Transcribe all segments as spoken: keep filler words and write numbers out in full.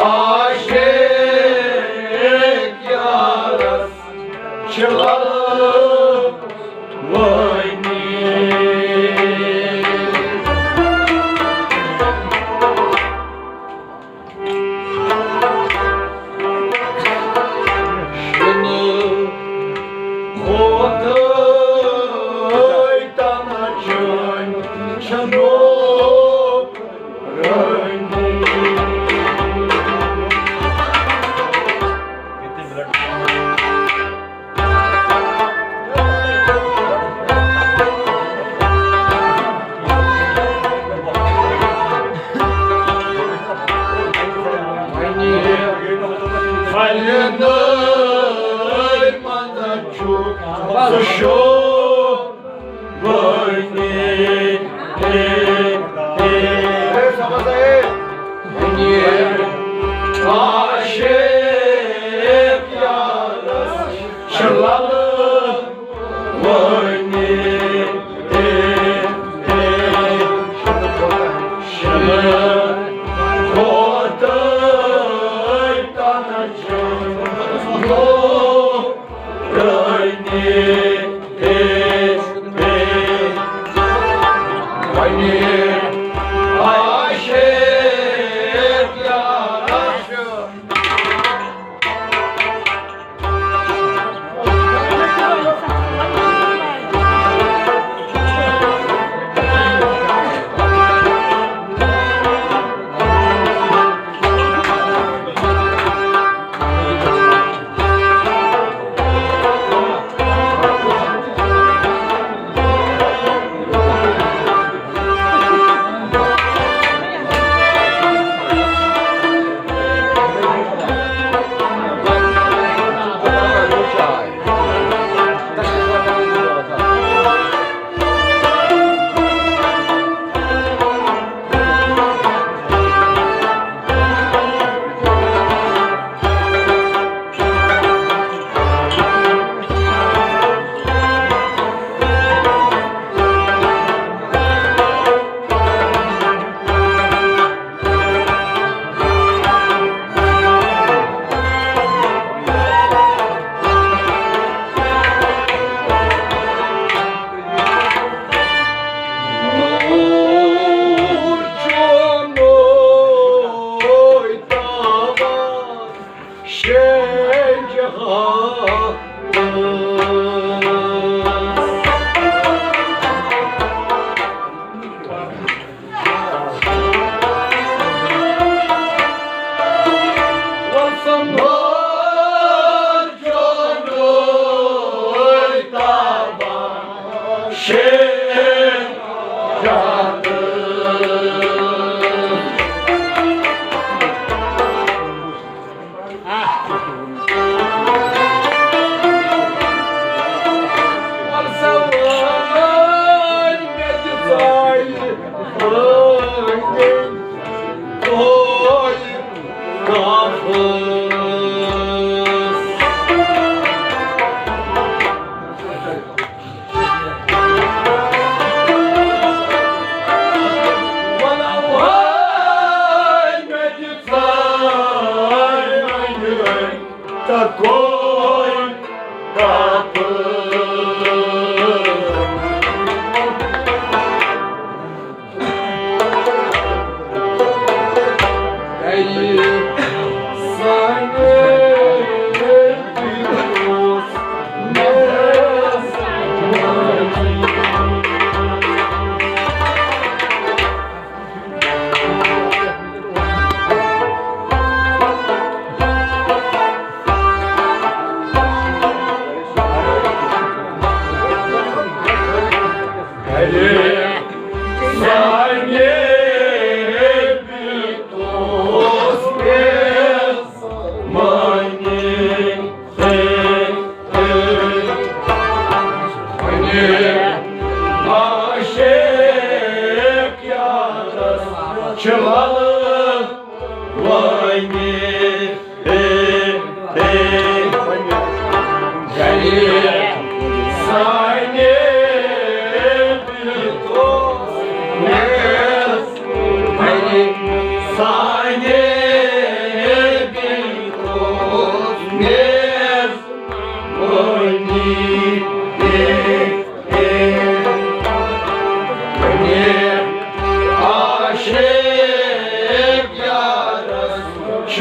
عاشق یارس چھِ لالہٕ وٲنی۔ شِنہٕ کھوتہٕ تَنہٕ چٲنۍ چھَنہٕ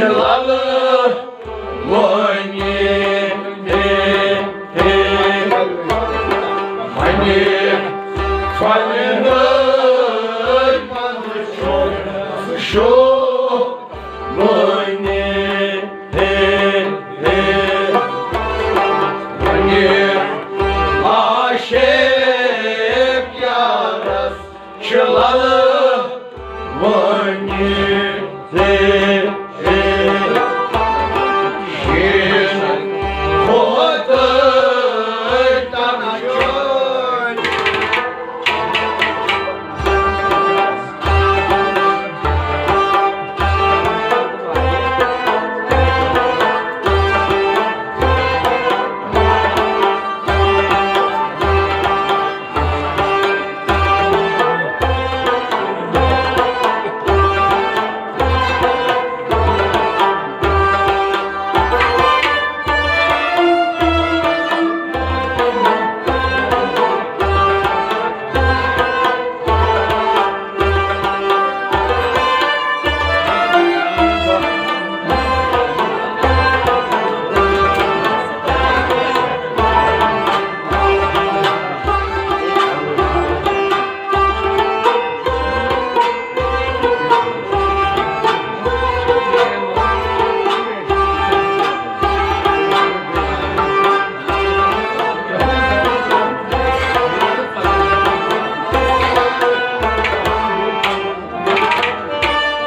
لالہٕ وٲنی، ہے، ہے، وَنہِ پھۄلہِ نٲے پَنُن شوق، شوق وٲنی، ہے، ہے، وَنہِ عاشق یارس چھِ لالہٕ وٲنی، ہے، ہے۔ شیٖن کھوتہٕ تَنہٕ چھٲنۍ۔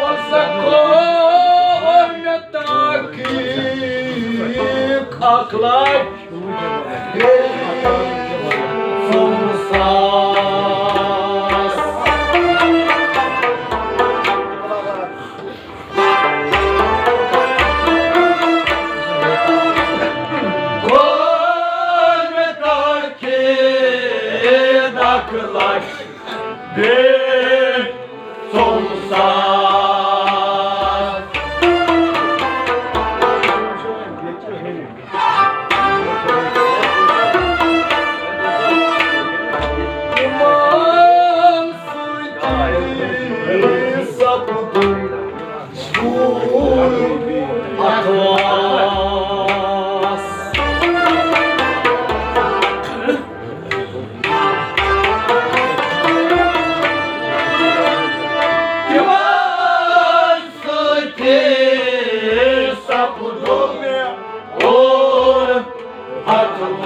وَسَکو مےٚ تحقیٖق اَکھ لَچھ بیٚیہِ ژوٚوُہ ساس۔ کوٚر مےٚ تحقیٖق اَکھ لَچھ بیٚیہِ ژوٚوُہ ساس۔ یِمن سۭتۍ سپدُن سکوٗل اَتھواس۔ تِمن سۭتۍ سپدُن اور اَتھواس۔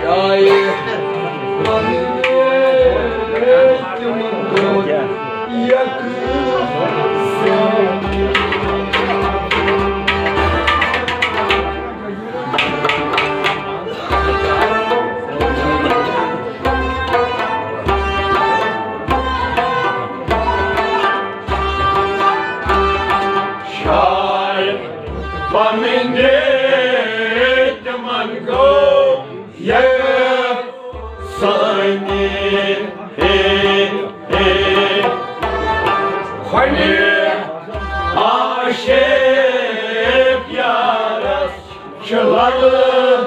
شاید پننہِ تِمن دۄہن یک شاید پننہِ تِمن گوٚو یہِ سٲنی، ہے، ہے۔ وَنہِ عاشق یارس چھِ لَلہٕ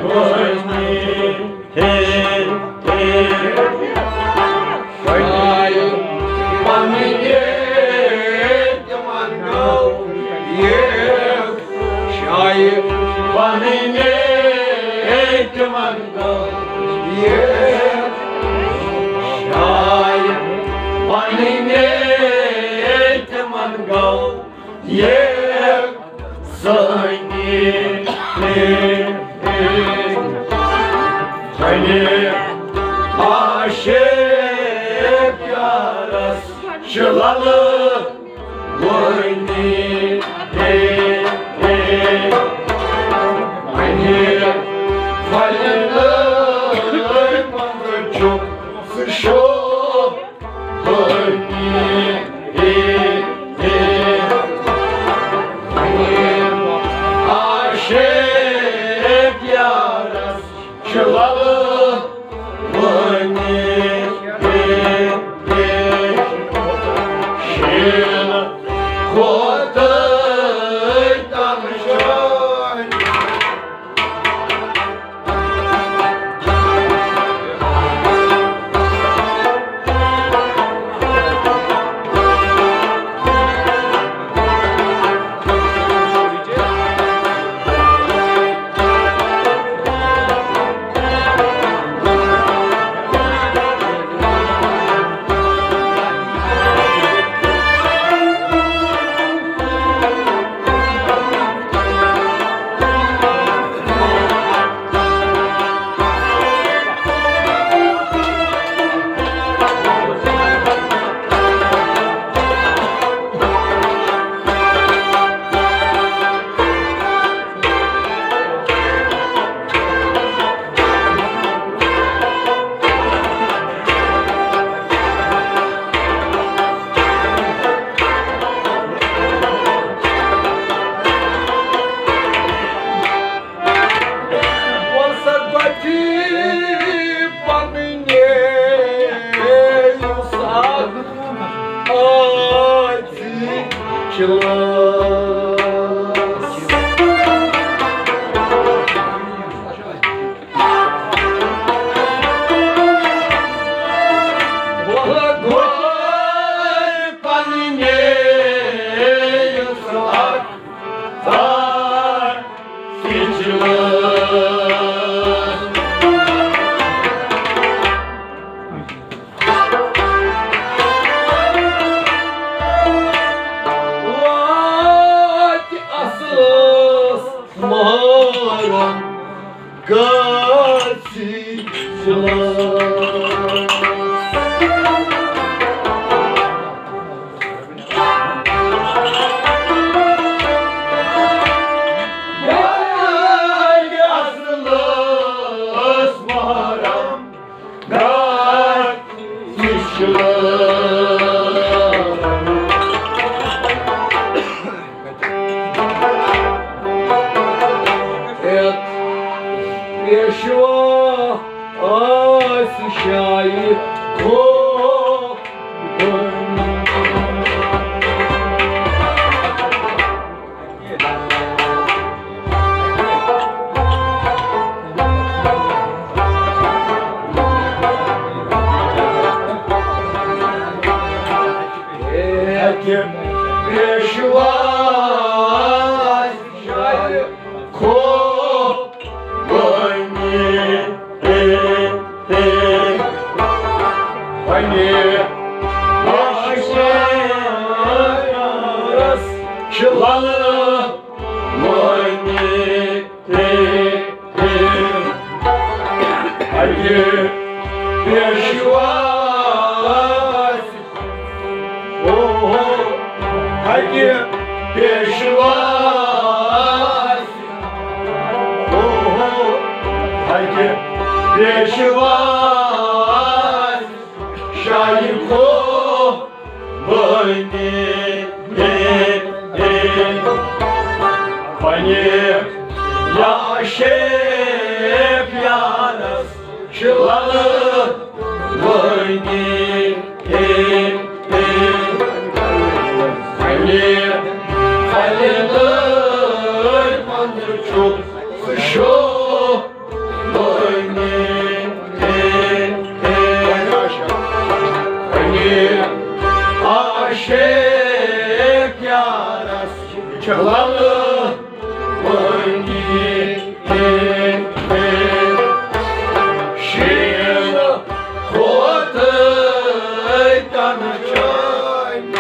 وٲنی، ہے، ہے۔ وَنہِ پنٕنۍ تِمن گوٚو یہِ شاید پنٕنۍ تِمن گوٚو یہِ شاید پنٕنۍ تِمن گوٚو یہِ سٲنی وَنہِ عاشق یارس چھِ لَلہٕ وٲنی، ہے، ہے۔ وَنہِ پھۄلہِ نٲے پنٛدٕ چھُکھ ژٕ شوق وٲنی، ہے، ہے۔ وَنہِ عاشق یارس چھِ لَلہٕ وٲنی، ہے، ہے۔ شیٖنہٕ کھۄتہٕ تَنہٕ چھٲنۍ۔ پیشوا آسہِ شاعر خو ہیٚکہِ پیشوا شاعر خو بنی، اے، اے، بنی، آشیارس چھ لل بنی، اے، اے، اے، پیشوا او ہو، اکہِ پیشوا آسہِ۔ او ہو، اکہِ پیشوا آسہِ۔ شاہی خو بنی، اے، اے، بنی یا شیخ یارس۔ شلل ونی اے اے علی خلیل مندر چھو سو ونی اے اے ونی عاشق یارس شلل ونی شیل کھوتہٕ تنہٕ چٲنۍ۔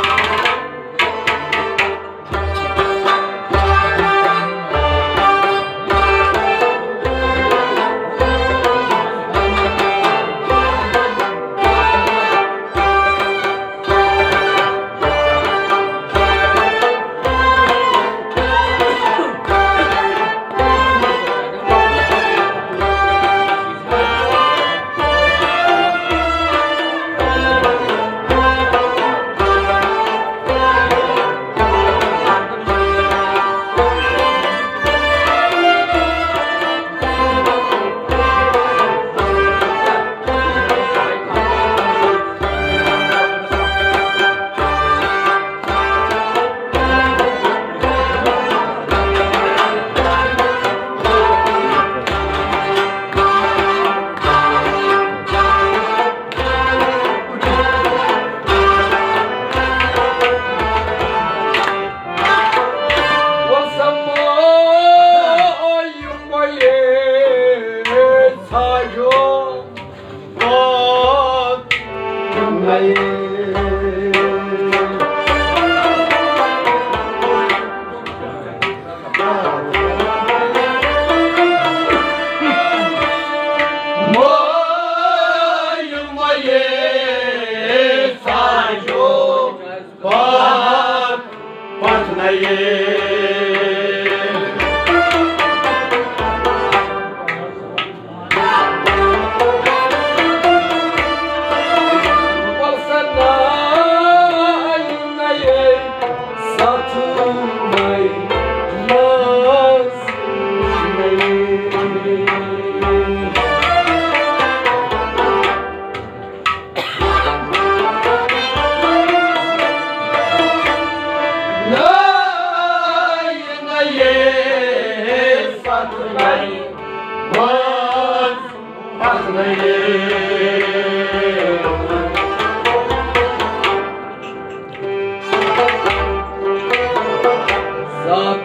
ذات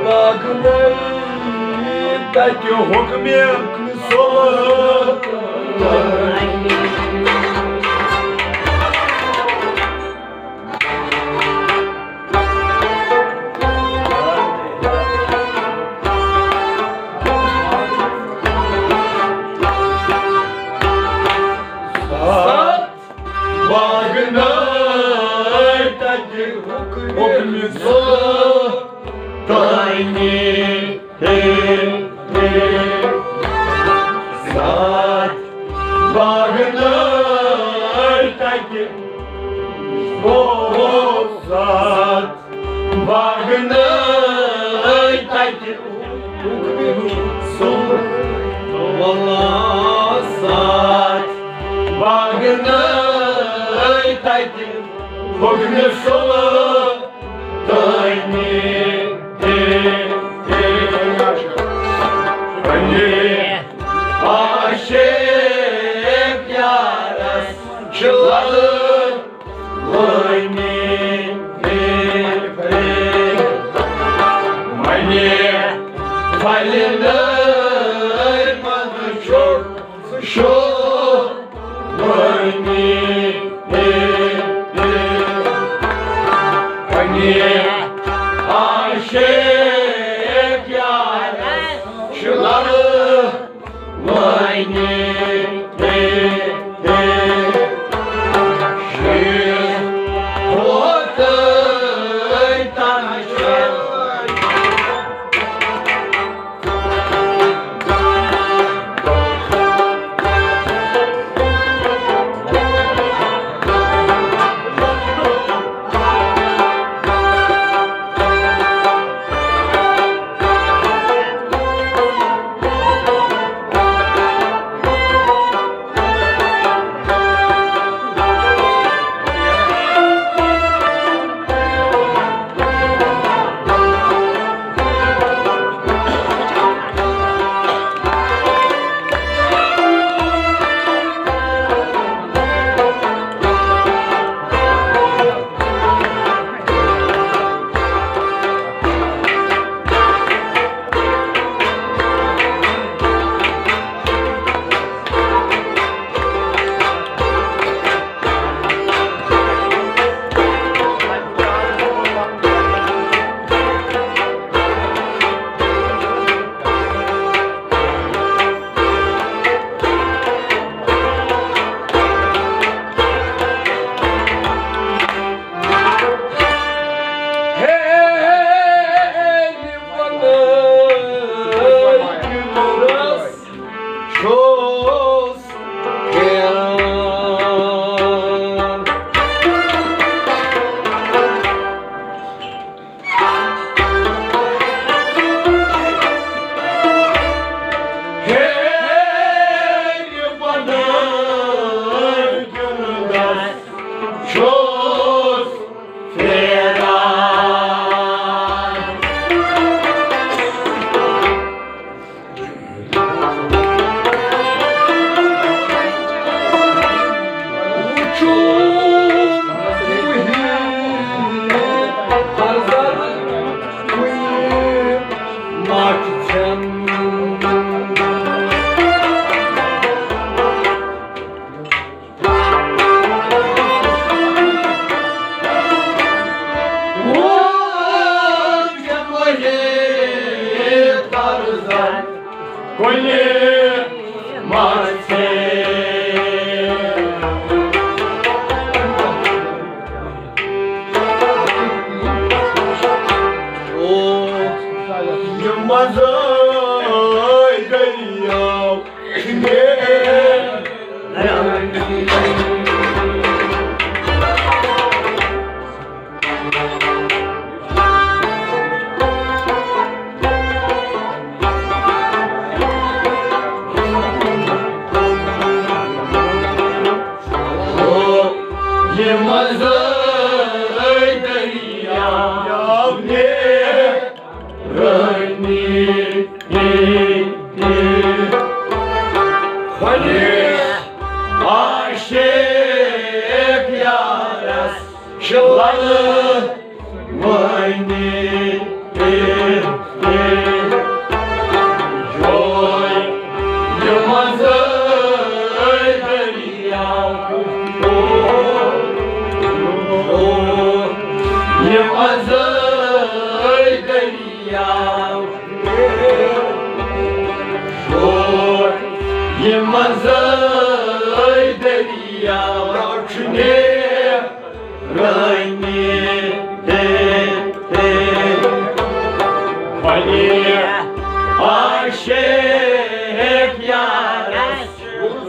باغ نٔے تَتہِ حُکمِ سُلطان۔ باغن ٲے تَتہِ بوسات، باغن ٲے تَتہِ سُہ وَلاسات، باغن ٲے تَتہِ حُکمِ سُلطٲنی۔ پننہِ عاشق یارس چھِ للہٕ وٲنی۔ وَنہِ پھلہِ نٲرۍ منٛز چھُ شوق وٲنی۔ پننہِ عاشق یارس چھِ للہٕ وٲنی۔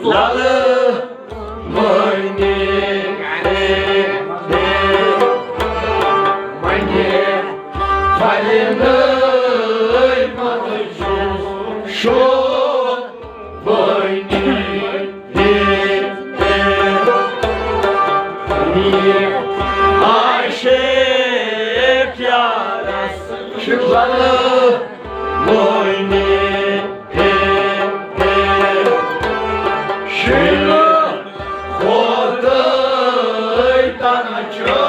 لالہٕ مۄنہِ، مۄنہِ، پھلہِ نٲے منٛز چھُ شوق مۄنہِ۔ عاشق یارس چھِ لالہٕ مۄنہِ۔ شیٖنہٕ کھۄتہٕ تنہٕ چھٲے۔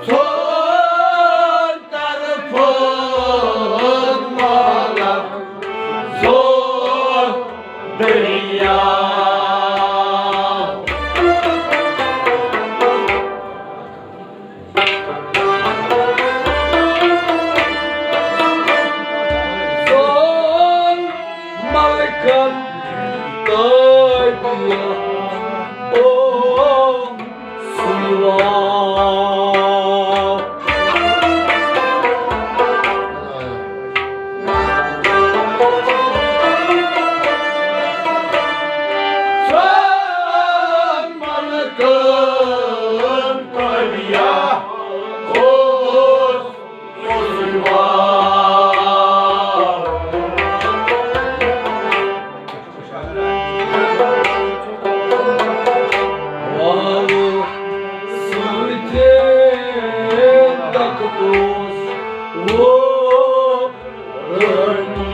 ژور طرفہٕ مالک، ژور دریا۔ ژور ملکن تابع، او سُے واو۔ ژۄن ملکن تابع اوس سُے واو۔ واوٕ سۭتۍ تختوس وو رٲنی۔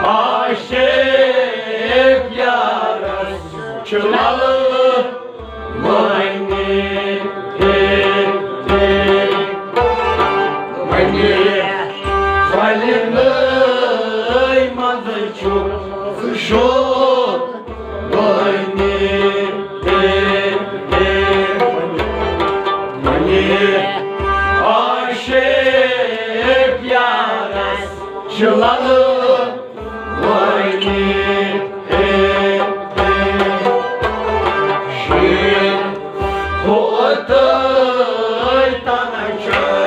عاشق یارس چھِ لالہٕ مۄنہِ، مۄنہِ، پھلہِ نٲے منٛز چھُ شوق مۄنہِ، مۄنہِ، عاشق یارس چھِ لالہٕ وۄنۍ۔ شیٖن کھوتہٕ تنہٕ چھٲے۔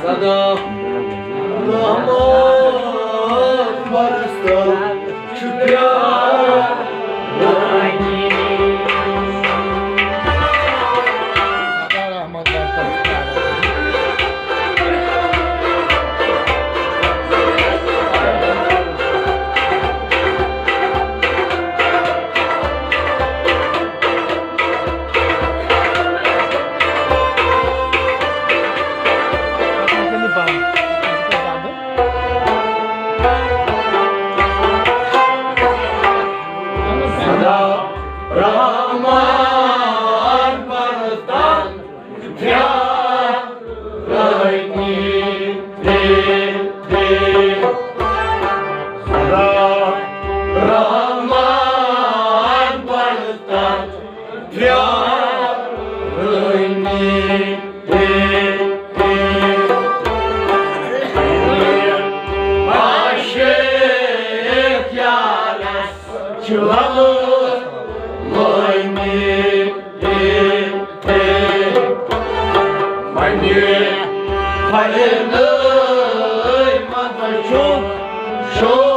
سدا رحمان پرستن چھُ پیارٕ۔ سدا رحمان پرستن پیارنی دے دے۔ سدا رحمان پرستن پیارنی دے دے۔ عاشق یارس چھِ لالہٕ لٲنی۔ وۄنۍ پھٔلۍ نٲے منٛز چھُ شوق